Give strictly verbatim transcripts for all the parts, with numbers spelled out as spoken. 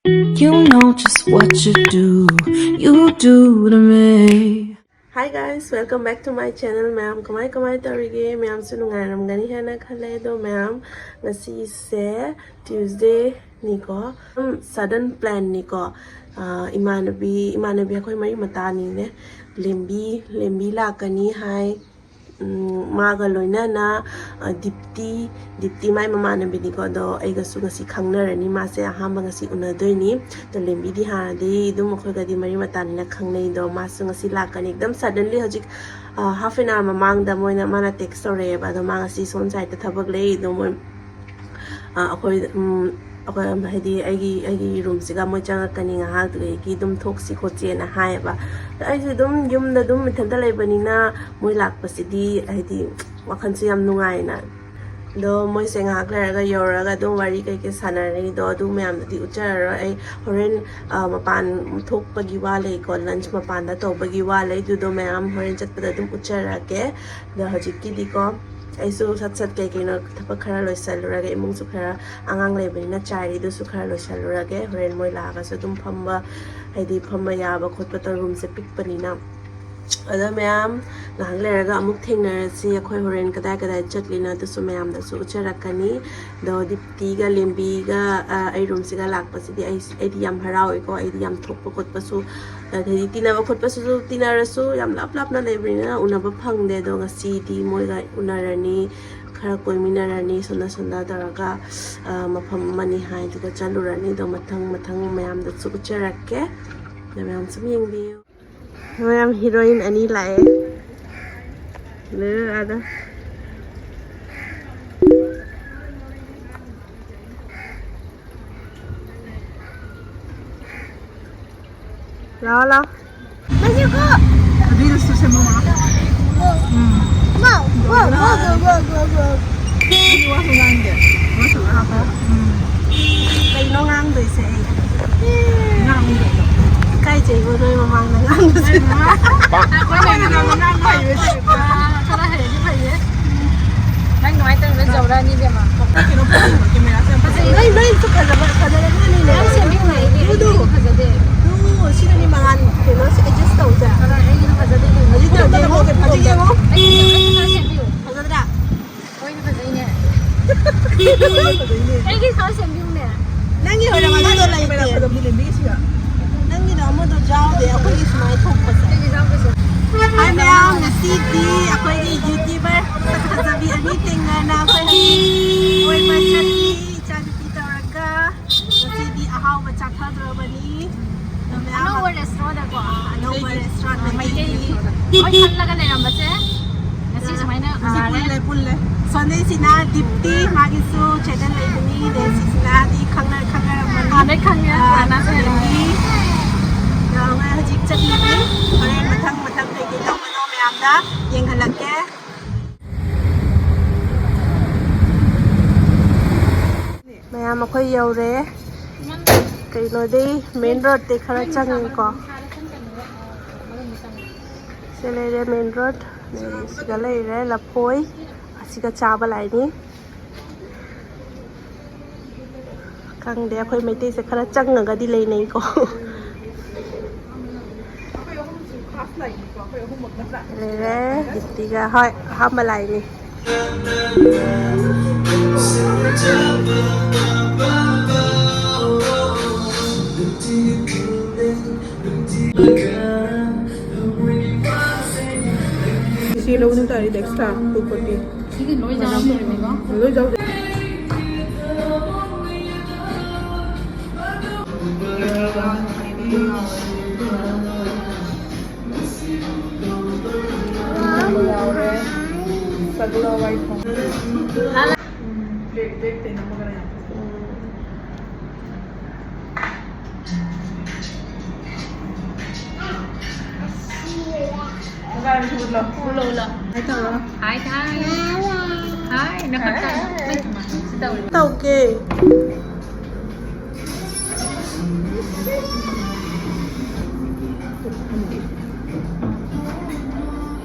You know just what you do, you do to me. Hi guys, welcome back to my channel. ꯃꯌꯥꯝ ꯀꯃꯥꯏ ꯀꯃꯥꯏ ꯇꯧꯔꯤꯒꯦ? ꯃꯌꯥꯝꯁꯨ ꯅꯨꯡꯉꯥꯏꯔꯝꯒꯅꯤ ꯍꯥꯏꯅ ꯈꯜꯂꯦ꯫ ꯑꯗꯣ ꯃꯌꯥꯝ, ꯉꯁꯤꯁꯦ Tuesday ꯅꯤꯀꯣ꯫ ꯁꯝ sudden plan ꯅꯤꯀꯣ꯫ ꯑꯥ, ꯏꯃꯥꯟꯅꯕꯤ ꯏꯃꯥꯟꯅꯕꯤ ꯑꯩꯈꯣꯏ ꯃꯔꯤ ꯃꯇꯥꯅꯤꯅꯦ꯫ ꯂꯦꯝꯕꯤ ꯂꯦꯝꯕꯤ ꯂꯥꯛꯀꯅꯤ ꯍꯥꯏ꯫ ꯎꯝ, ꯃꯥꯒ ꯂꯣꯏꯅꯅ, ꯑ, ꯗꯤꯞꯇꯤ, ꯗꯤꯞꯇꯤ ꯃꯥꯏ ꯃꯃꯥꯟꯅꯕꯤꯅꯤꯀꯣ꯫ ꯑꯗꯣ ꯑꯩꯒꯁꯨ ꯉꯁꯤ ꯈꯪꯅꯔꯅꯤ꯫ ꯃꯥꯁꯦ ꯑꯍꯥꯟꯕ ꯉꯁꯤ ꯎꯅꯗꯣꯏꯅꯤ꯫ ꯑꯗꯣ ꯂꯦꯝꯕꯤꯗꯤ ꯍꯥꯟꯅꯗꯤ ꯑꯗꯨꯝ ꯑꯩꯈꯣꯏꯒꯗꯤ ꯃꯔꯤ ꯃꯇꯥꯅꯤꯅ ꯈꯪꯅꯩ꯫ ꯑꯗꯣ ꯃꯥꯁꯨ ꯉꯁꯤ ꯂꯥꯛꯀꯅꯤ꯫ ꯑꯗꯨꯝ suddenly ꯍꯧꯖꯤꯛ, ꯑ, half an hour ꯃꯃꯥꯡꯗ ꯃꯣꯏꯅ, ꯃꯥꯅ text ꯇꯧꯔꯛꯑꯦꯕ꯫ ꯑꯗꯣ ꯃꯥ ꯉꯁꯤ ꯁꯣꯝ side ꯇ ꯊꯕꯛ ꯂꯩ꯫ ꯑꯗꯣ ꯃꯣꯏ, ꯑ, ꯑꯩꯈꯣꯏ, ꯎꯝ, ꯑꯩꯈꯣꯏ, ꯍꯥꯏꯗꯤ ꯑꯩꯒꯤ, ꯑꯩꯒꯤ room ꯁꯤꯒ ꯃꯣꯏ ꯆꯪꯉꯛꯀꯅꯤ ꯉꯥꯏꯍꯥꯛ, ꯑꯗꯨꯗꯒꯤ ꯑꯗꯨꯝ ꯊꯣꯛꯁꯤ ꯈꯣꯠꯁꯤꯅ ꯍꯥꯏꯌꯦꯕ꯫ ꯑꯗꯣ ꯑꯩꯁꯨ ꯑꯗꯨꯝ ꯌꯨꯝꯗ ꯑꯗꯨꯝ ꯏꯊꯟꯇ ꯂꯩꯕꯅꯤꯅ ꯃꯣꯏ ꯂꯥꯛꯄꯁꯤꯗꯤ ꯍꯥꯏꯗꯤ ꯋꯥꯈꯜꯁꯨ ꯌꯥꯝ ꯅꯨꯡꯉꯥꯏꯅ꯫ ꯑꯗꯣ ꯃꯣꯏꯁꯦ ꯉꯥꯏꯍꯥꯛ ꯂꯩꯔꯒ ꯌꯧꯔꯒ ꯑꯗꯨꯝ ꯋꯥꯔꯤ ꯀꯩꯀꯩ ꯁꯥꯟꯅꯔꯅꯤꯗꯣ, ꯑꯗꯨ ꯃꯌꯥꯝꯗꯨꯗꯤ ꯎꯠꯆꯔꯔꯣꯏ꯫ ꯑꯩ ꯍꯣꯔꯦꯟ, ꯑ, ꯃꯄꯥꯟ ꯊꯣꯛꯄꯒꯤ ꯋꯥ ꯂꯩꯀꯣ, lunch ꯃꯄꯥꯟꯗ ꯇꯧꯕꯒꯤ ꯋꯥ ꯂꯩ, ꯑꯗꯨꯗꯣ ꯃꯌꯥꯝ ꯍꯣꯔꯦꯟ ꯆꯠꯄꯗ ꯑꯗꯨꯝ ꯎꯠꯆꯔꯛꯀꯦ꯫ ꯑꯗꯣ ꯍꯧꯖꯤꯛꯀꯤꯗꯤꯀꯣ ꯑꯩꯁꯨ ꯁꯠ ꯁꯠ ꯀꯩ ꯀꯩꯅꯣ ꯊꯕꯛ ꯈꯔ ꯂꯣꯏꯁꯜꯂꯨꯔꯒꯦ, ꯏꯃꯨꯡꯁꯨ ꯈꯔ ꯑꯉꯥꯡ ꯂꯩꯕꯅꯤꯅ ꯆꯥꯏꯔꯤꯗꯨꯁꯨ ꯈꯔ ꯂꯣꯏꯁꯜꯂꯨꯔꯒꯦ꯫ ꯍꯣꯔꯦꯟ ꯃꯣꯏ ꯂꯥꯛꯑꯒꯁꯨ ꯑꯗꯨꯝ ꯐꯝꯕ, ꯍꯥꯏꯗꯤ ꯐꯝꯕ ꯌꯥꯕ ꯈꯣꯠꯄ ꯇꯧ, room ꯁꯦ ꯄꯤꯛꯄꯅꯤꯅ꯫ ꯑꯗꯣ ꯃꯌꯥꯝ, ꯉꯥꯏꯍꯥꯛ ꯂꯩꯔꯒ ꯑꯃꯨꯛ ꯊꯦꯡꯅꯔꯁꯤ꯫ ꯑꯩꯈꯣꯏ ꯍꯣꯔꯦꯟ ꯀꯗꯥꯏ ꯀꯗꯥꯏ ꯆꯠꯂꯤꯅꯣ ꯑꯗꯨꯁꯨ ꯃꯌꯥꯝꯗꯁꯨ ꯎꯠꯆꯔꯛꯀꯅꯤ꯫ ꯑꯗꯣ ꯗꯤꯞꯇꯤꯒ ꯂꯦꯝꯕꯤꯒ, ꯑ, ꯑꯩ room ꯁꯤꯒ ꯂꯥꯛꯄꯁꯤꯗꯤ ꯑꯩ, ꯑꯩꯗꯤ ꯌꯥꯝ ꯍꯔꯥꯎꯋꯦꯀꯣ꯫ ꯑꯩꯗꯤ ꯌꯥꯝ ꯊꯣꯛꯄ ꯈꯣꯠꯄꯁꯨ, ꯑꯗꯩꯗꯤ ꯇꯤꯟꯅꯕ ꯈꯣꯠꯄꯁꯨ, ꯇꯤꯟꯅꯔꯁꯨ ꯌꯥꯝ ꯂꯥꯞ ꯂꯥꯞꯅ ꯂꯩꯕꯅꯤꯅ ꯎꯅꯕ ꯐꯪꯗꯦ꯫ ꯑꯗꯣ ꯉꯁꯤꯗꯤ ꯃꯣꯏꯒ ꯎꯅꯔꯅꯤ, ꯈꯔ ꯀꯣꯏꯃꯤꯟꯅꯔꯅꯤ, ꯁꯣꯝꯗ ꯁꯣꯝꯗ ꯇꯧꯔꯒ, ꯑ, ꯃꯐꯝ ꯑꯃꯅꯤ ꯍꯥꯏꯗꯨꯒ ꯆꯠꯂꯨꯔꯅꯤ꯫ ꯑꯗꯣ ꯃꯊꯪ ꯃꯊꯪ ꯃꯌꯥꯝꯗꯁꯨ ꯎꯠꯆꯔꯛꯀꯦ꯫ ꯑꯗꯣ ꯃꯌꯥꯝ ꯁꯨꯝ ꯌꯦꯡꯕꯤꯌꯨ꯫ ꯃꯌꯥꯝ heroine ꯑꯅꯤ ꯂꯥꯛꯑꯦ꯫ ꯂꯩꯔꯦ ꯑꯥꯗ꯫ ꯂꯥꯛꯑꯣ, ꯂꯥꯛꯑꯣ꯫ Reels ꯁꯨ ꯁꯦꯝꯃꯣ, ꯃꯥ꯫ ꯎꯝ꯫ Wow, wow, wow, wow, wow, wow. ꯑꯩꯗꯤ ꯋꯥꯁꯨ ꯉꯥꯡꯗꯦ꯫ ꯋꯥꯁꯨ ꯉꯥꯡꯗꯦ꯫ ꯎꯝ꯫ ꯀꯩꯅꯣ ꯉꯥꯡꯗꯣꯏꯁꯦ ꯑꯩ? ꯉꯥꯡꯗꯣꯏꯗꯣ꯫ ꯏꯀꯥꯏꯖꯩꯕꯣ ꯅꯣꯏ ꯃꯃꯥꯡꯗ ꯉꯥꯡꯕꯁꯦ꯫ ꯑꯩꯈꯣꯏꯅ ꯉꯥꯡꯕ ꯉꯥꯡꯕ ꯍꯩꯕ ꯅꯠꯇꯦ꯫ ꯈꯔ ꯍꯩꯔꯗꯤ ꯐꯩꯌꯦ꯫ ꯅꯪ ꯀꯃꯥꯏꯅ ꯇꯧꯔꯤꯅꯣ? ꯖꯧꯔꯥꯅꯤ ꯏꯕꯦꯝꯃ꯫ ꯀꯩꯅꯣ ꯐꯖꯩ, ꯀꯦꯃꯦꯔꯥ ꯁꯦ ꯌꯥꯝ ꯐꯖꯩ꯫ ꯅꯣꯏ, ꯅꯣꯏꯁꯨ ꯐꯖꯕ, ꯐꯖꯔꯝꯒꯅꯤꯅꯦ꯫ ꯅꯪ ꯁꯦꯝꯕꯤꯌꯨꯅꯦ꯫ ꯐꯗ꯭ꯔꯕꯅꯤ꯫ ꯑꯅꯧꯕ restaurant ꯀꯣ꯫ ꯑꯅꯧꯕ restaurant ꯃꯩꯇꯩꯒꯤ ꯃꯩꯇꯩꯒꯤ꯫ ꯍꯣꯏ, ꯈꯜꯂꯒ ꯂꯩꯔꯝꯕꯁꯦ ꯉꯁꯤ ꯁꯨꯃꯥꯏꯅ ꯉꯁꯤ ꯇꯥꯔꯦ꯫ ꯄꯨꯜꯂꯦ, ꯄꯨꯜꯂꯦ꯫ ꯁꯣꯅꯤꯁꯤꯅ ꯗꯤꯞꯇꯤ, ꯃꯥꯒꯤꯁꯨ channel ꯂꯩꯕꯅꯤ꯫ ꯑꯗꯩ ꯁꯤꯁꯤꯅꯗꯤ ꯈꯪꯅ-, ꯈꯪꯅꯔꯝꯃꯅꯤ꯫ ꯑꯥ, ꯑꯗꯩ ꯈꯪꯉꯦ, ꯑꯥ, ꯇꯥꯟꯅꯁꯦ꯫ ꯑꯗꯒꯤ ꯌꯥꯎꯔꯦ, ꯍꯧꯖꯤꯛ ꯆꯠꯂꯤꯅꯤ꯫ ꯍꯣꯔꯦꯟ ꯃꯊꯪ ꯃꯊꯪ ꯀꯩꯀꯩ ꯇꯧꯕꯅꯣ ꯃꯌꯥꯝꯗ ꯌꯦꯡꯍꯜꯂꯛꯀꯦ꯫ ꯃꯌꯥꯝ ꯑꯩꯈꯣꯏ ꯌꯧꯔꯦ꯫ ꯀꯩꯅꯣꯗꯤ main roadꯇꯤ ꯈꯔ ꯆꯪꯉꯤꯀꯣ꯫ ꯁꯤ ꯂꯩꯔꯦ main road꯫ ꯁꯤꯒ ꯂꯩꯔꯦ ꯂꯐꯣꯏ꯫ ꯑꯁꯤꯒ ꯆꯥꯕ ꯂꯥꯛꯏꯅꯤ꯫ ꯈꯪꯗꯦ, ꯑꯩꯈꯣꯏ ꯃꯩꯇꯩꯁꯦ ꯈꯔ ꯆꯪꯉꯒꯗꯤ ꯂꯩꯅꯩꯀꯣ꯫ ꯂꯩꯔꯦ, ꯗꯤꯞꯇꯤꯒ꯫ ꯍꯣꯏ, ꯑꯍꯥꯟꯕ ꯂꯥꯏꯅꯤ꯫ ꯁꯤ ꯂꯧꯕ ꯅꯠꯇ꯭ꯔꯗꯤ extra two forty꯫ ꯁꯤꯗꯤ ꯂꯣꯏ ꯌꯥꯎꯔꯝꯗꯣꯏꯅꯦꯕ꯫ ꯂꯣꯏ ꯌꯥꯎꯗꯣꯏꯅꯦ꯫ ꯌꯥꯎꯔꯦ꯫ ꯁꯒꯣꯜ ꯍꯋꯥꯏ ꯊꯣꯡꯕ꯫ ꯎꯝ, ꯕ꯭ꯔꯦꯛ, ꯕ꯭ꯔꯦꯛ ꯇꯩꯅꯕꯒꯅ ꯌꯥꯝ ꯐꯖꯩ꯫ ꯎꯝ꯫ ꯎꯂꯣ, ꯎꯂꯣ꯫ ꯍꯥꯏ ꯇꯧꯔꯣ꯫ ꯍꯥꯏ, ꯍꯥꯏ꯫ ꯍꯥꯏ, ꯅꯈꯨꯠ ꯇꯧꯔꯣ꯫ ꯁꯤ ꯇꯧꯔꯣ꯫ ꯇꯧꯒꯦ꯫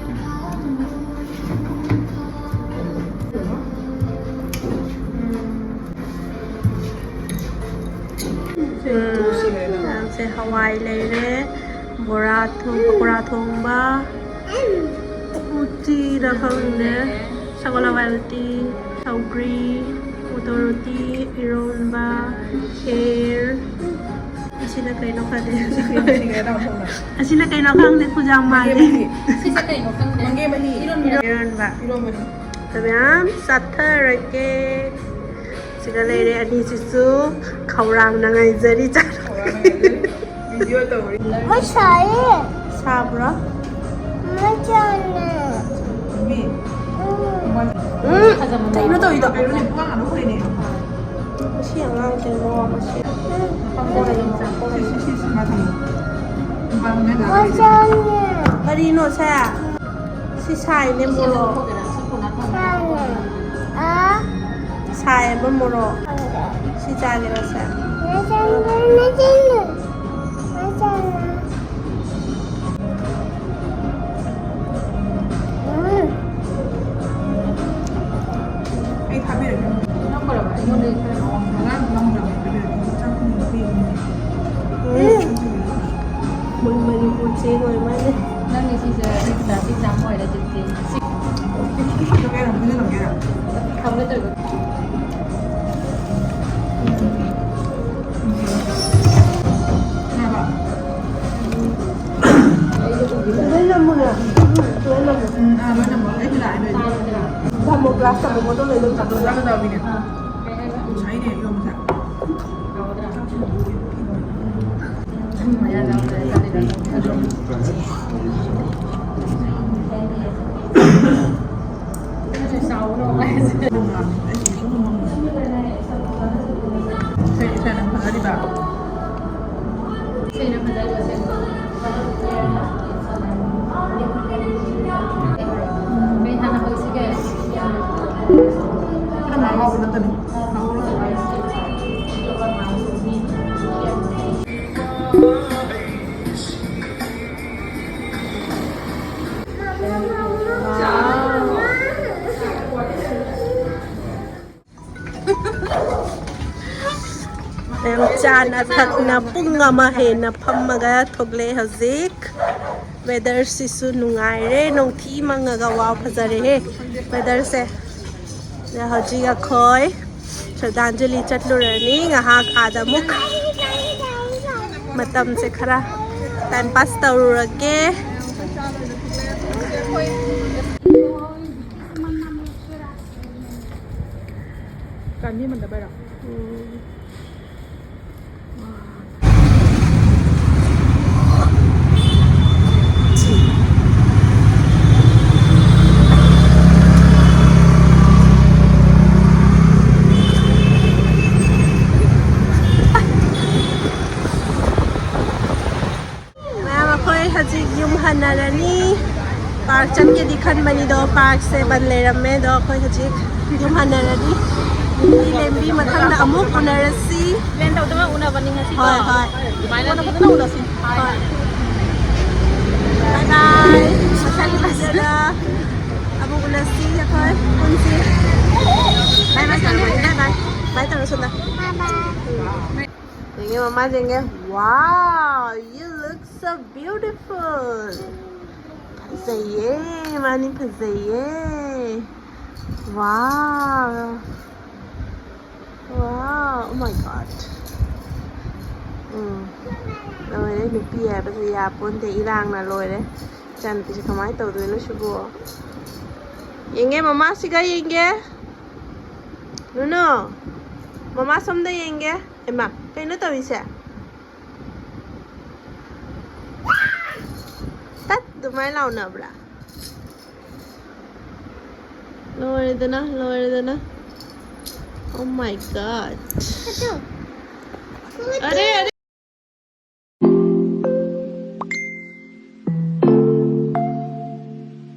ꯎꯝ, ꯃꯌꯥꯝꯁꯦ ꯍꯋꯥꯏ ꯂꯩꯔꯦ, ꯕꯣꯔꯥ ꯊꯣꯡ-, ꯄꯀꯣꯔꯥ ꯊꯣꯡꯕ, ꯎꯇꯤꯔ ꯈꯪꯗꯦ, ꯁꯒꯣꯜ ꯍꯋꯥꯏ ꯎꯇꯤ, ꯁꯧꯒ꯭ꯔꯤ, ꯃꯣꯇꯣꯔ ꯎꯇꯤ, ꯏꯔꯣꯟꯕ, ꯈꯦꯔ꯫ ꯑꯁꯤꯅ ꯀꯩꯅꯣ ꯈꯪꯗꯦ꯫ ꯑꯁꯤꯅ ꯀꯩꯅꯣ ꯈꯪꯗꯦ, ꯈꯨꯖꯥꯝ ꯃꯥꯜꯂꯦ꯫ ꯃꯪꯒꯦ ꯃꯍꯤ꯫ ꯁꯤꯁꯦ ꯀꯩꯅꯣ ꯈꯪꯗꯦ꯫ ꯃꯪꯒꯦ ꯃꯍꯤ꯫ ꯏꯔꯣꯟꯕ꯫ ꯏꯔꯣꯟꯕ꯫ ꯏꯔꯣꯟꯕꯅꯤ꯫ ꯑꯗꯨ ꯃꯌꯥꯝ ꯆꯥꯊꯔꯒꯦ꯫ ꯁꯤꯗ ꯂꯩꯔꯦ ꯑꯅꯤꯁꯤꯁꯨ ꯈꯧꯔꯥꯡꯅ ꯉꯥꯏꯖꯔꯤ ꯆꯥꯔꯣ꯫ ꯃꯣꯏ ꯁꯥꯏꯌꯦ꯫ ꯁꯥꯕ꯭ꯔꯣ? ꯃꯣꯏ ꯆꯥꯅꯦ꯫ ꯎꯝ꯫ ꯀꯩꯅꯣ ꯇꯧꯔꯤꯗꯣ? ꯁꯤ ꯑꯉꯥꯡꯁꯦ ꯃꯋꯥ ꯃꯁꯦ꯫ ꯃꯣꯏ ꯆꯥꯅꯦ꯫ ꯀꯔꯤꯅꯣ ꯁꯦ? ꯁꯤ ꯁꯥꯏꯅꯦ ꯃꯣꯔꯣꯛ꯫ ꯁꯥꯏꯅꯦ꯫ ꯑ? ꯁꯥꯏꯕ ꯃꯣꯔꯣꯛ꯫ ꯁꯤ ꯆꯥꯒꯦꯔꯥ ꯁꯦ? ꯎꯝ꯫ ꯑꯩ ꯊꯥꯕꯤꯔꯛꯀꯦ꯫ ꯅꯪ ꯄꯨꯔꯛꯑꯣ꯫ ꯑꯩꯉꯣꯟꯗ ꯈꯔ ꯉꯔꯥꯡ ꯅꯪ ꯄꯨꯔꯛꯑꯣ꯫ ꯆꯥꯛ ꯊꯣꯡꯕ ꯄꯤꯕꯅꯦ꯫ ꯎꯝ꯫ ꯃꯣꯏ ꯃꯅꯤꯄꯨꯔ ꯆꯦꯡ ꯑꯣꯏ ꯃꯥꯜꯂꯦ꯫ ꯅꯪꯒꯤ ꯁꯤꯁꯦ ꯑꯩ ꯄꯩꯁꯥ ꯁꯤ ꯆꯥꯝꯃ ꯑꯣꯏꯔꯦ ꯑꯗꯨꯗꯤ꯫ ꯊꯝꯒꯦ ꯇꯧꯕ꯫ ꯂꯣꯏ ꯅꯝꯃꯨꯅꯦ꯫ ꯂꯣꯏ ꯅꯝꯃꯨ꯫ ꯎꯝ, ꯑꯥ, ꯂꯣꯏ ꯅꯝꯃꯣ꯫ ꯑꯩꯁꯨ ꯂꯥꯛꯑꯦ, ꯂꯣꯏ꯫ ꯊꯝꯃꯣ, glass ꯊꯝꯃꯣ, bottle ꯂꯩ ꯑꯗꯨꯝ ꯊꯝꯃꯣ꯫ ꯆꯥꯛ ꯆꯥꯒꯗꯕꯅꯤꯅꯦ꯫ ꯉꯁꯥꯏꯅꯦ, ꯌꯣꯝꯁꯦ꯫ ꯀꯩ ꯏꯁꯩꯅ ꯐꯖꯔꯤꯕ? ꯏꯁꯩꯅ ꯐꯖꯔꯤꯕ ꯁꯦ꯫ ꯀꯩ ꯍꯥꯟꯅ ꯍꯧꯁꯤꯒꯦ? ꯈꯔ ꯃꯍꯥꯎ ꯅꯠꯇꯅ꯫ ꯌꯥꯝ ꯆꯥꯅ ꯊꯛꯅ ꯄꯨꯡ ꯑꯃ ꯍꯦꯟꯅ ꯐꯝꯃꯒ ꯊꯣꯛꯂꯛꯑꯦ ꯍꯧꯖꯤꯛ꯫ Weatherꯁꯤꯁꯨ ꯅꯨꯡꯉꯥꯏꯔꯦ, ꯅꯣꯡꯊꯤ ꯃꯪꯉꯒ꯫ ꯋꯥꯎ, ꯐꯖꯔꯦꯍꯦ weatherꯁꯦ꯫ ꯑꯗ ꯍꯧꯖꯤꯛ ꯑꯩꯈꯣꯏ ꯁ꯭ꯔꯗꯥꯟꯖꯂꯤ ꯆꯠꯂꯨꯔꯅꯤ ꯉꯥꯏꯍꯥꯛ ꯑꯥꯗ ꯑꯃꯨꯛ꯫ ꯃꯇꯝꯁꯦ ꯈꯔ time pass ꯇꯧꯔꯨꯔꯒꯦ꯫ ꯎꯝ꯫ ꯌꯨꯝ ꯍꯟꯅꯔꯅꯤ꯫ ꯄꯥꯔꯛ ꯆꯠꯀꯦꯗꯤ ꯈꯟꯕꯅꯤꯗꯣ, ꯄꯥꯔꯛꯁꯦ ꯕꯟ ꯂꯩꯔꯝꯃꯦ꯫ ꯑꯗꯣ ꯑꯩꯈꯣꯏ ꯍꯧꯖꯤꯛ ꯌꯨꯝ ꯍꯟꯅꯔꯅꯤ꯫ ꯂꯦꯝꯕꯤ, ꯃꯊꯪꯗ ꯑꯃꯨꯛ ꯎꯅꯔꯁꯤ꯫ ꯄ꯭ꯂꯦꯟ ꯇꯧꯗꯅ ꯎꯅꯕꯅꯤ ꯉꯁꯤꯀꯣ꯫ ꯍꯣꯏ, ꯍꯣꯏ꯫ ꯑꯗꯨꯃꯥꯏꯅ ꯐꯖꯅ ꯎꯅꯁꯤ꯫ ꯍꯣꯏ꯫ ꯕꯥꯏ ꯕꯥꯏ꯫ ꯃꯊꯪꯒꯤ ꯚꯤꯗꯤꯑꯣꯗ ꯑꯃꯨꯛ ꯎꯅꯁꯤ ꯑꯩꯈꯣꯏ ꯄꯨꯟꯁꯤ꯫ ꯕꯥꯏ ꯕꯥꯏ ꯇꯧꯔꯣ, ꯕꯥꯏ ꯕꯥꯏ꯫ ꯕꯥꯏ ꯇꯧꯔꯣ ꯁꯣꯝꯗ꯫ ꯌꯦꯡꯉꯦ ꯃꯃꯥ, ꯌꯦꯡꯉꯦ꯫ Wow, you look so beautiful. ꯐꯖꯩꯌꯦ, ꯃꯥꯅꯤ ꯐꯖꯩꯌꯦ꯫ Wow. Wow, oh my God. ꯎꯝ꯫ ꯂꯣꯏꯔꯦ, ꯅꯨꯄꯤ ꯍꯥꯏꯕꯁꯦ ꯌꯥꯄꯣꯟꯇꯦ, ꯏꯔꯥꯡꯅ ꯂꯣꯏꯔꯦ꯫ ꯏꯆꯥꯅꯨꯄꯤꯁꯦ ꯀꯃꯥꯏꯅ ꯇꯧꯗꯣꯏꯅꯣ ꯁꯤꯕꯨ? ꯌꯦꯡꯒꯦ, ꯃꯃꯥꯁꯤꯒ ꯌꯦꯡꯒꯦ꯫ ꯅꯨꯅꯨ, ꯃꯃꯥ ꯁꯣꯝꯗ ꯌꯦꯡꯒꯦ꯫ ꯍꯩꯃꯥ, ꯀꯩꯅꯣ ꯇꯧꯔꯤꯁꯦ? ꯇꯠ ꯑꯗꯨꯃꯥꯏꯅ ꯂꯥꯎꯅꯕ꯭ꯔꯥ? ꯂꯣꯏꯔꯦꯗꯅ, ꯂꯣꯏꯔꯦꯗꯅ꯫ Oh my God. ꯑꯔꯦ, ꯑꯔꯦ꯫